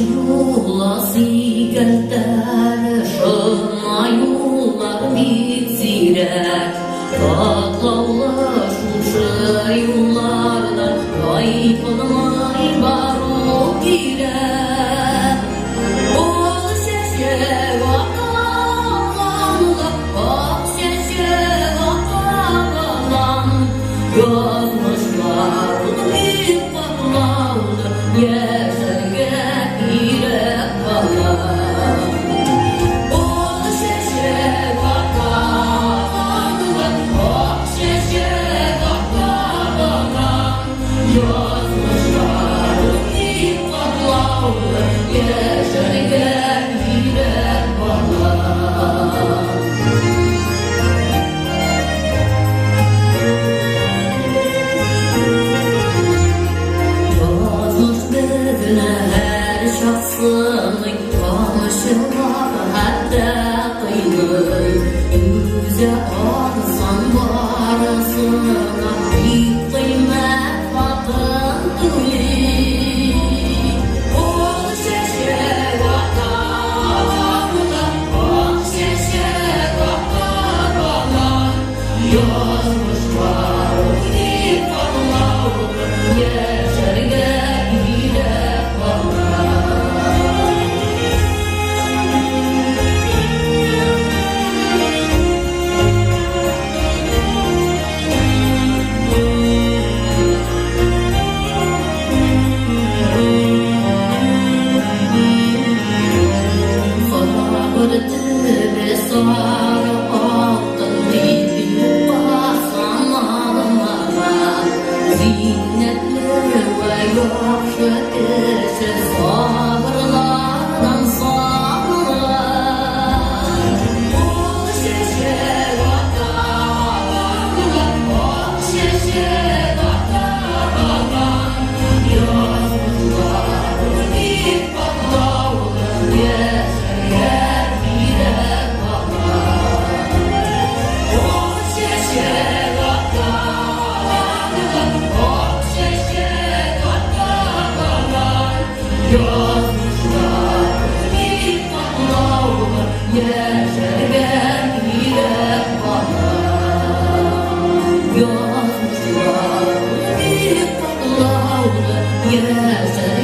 Юлы сикәлтәле, шома юллар бик сирәк. Катлаулы шушы юллардан тайпылмый бару кирәк. Ул чәчәк ата, ак чәчәк ата балам. Язмышлар бик катлаулы, яшәргә кирәк балам. Ул чәчәк ата, ак чәчәк ата балам. Язмышлар бик катлаулы, яшәргә кирәк балам. Язмыш безне һәр чак сыный, камчылап хәтта кыйный. Үзе арзан барысына, бик кыйммәт хакын түли. Ул чәчәк ата, ак чәчәк ата балам. Язмышлар бик катлаулы, яшәргә кирәк балам. Сабыр төбе сары алтын дип юкка саналмаган. Зиннәтле вә яхшы кеше сабырлардан саналган. Ул чәчәк ата, ак чәчәк ата балам. Язмышлар бик катлаулы, яшәргә кирәк балам. Ул чәчәк ата, ак чәчәк ата балам. Язмышлар бик катлаулы, яшәргә кирәк балам. Язмышлар бик катлаулы, яшәргә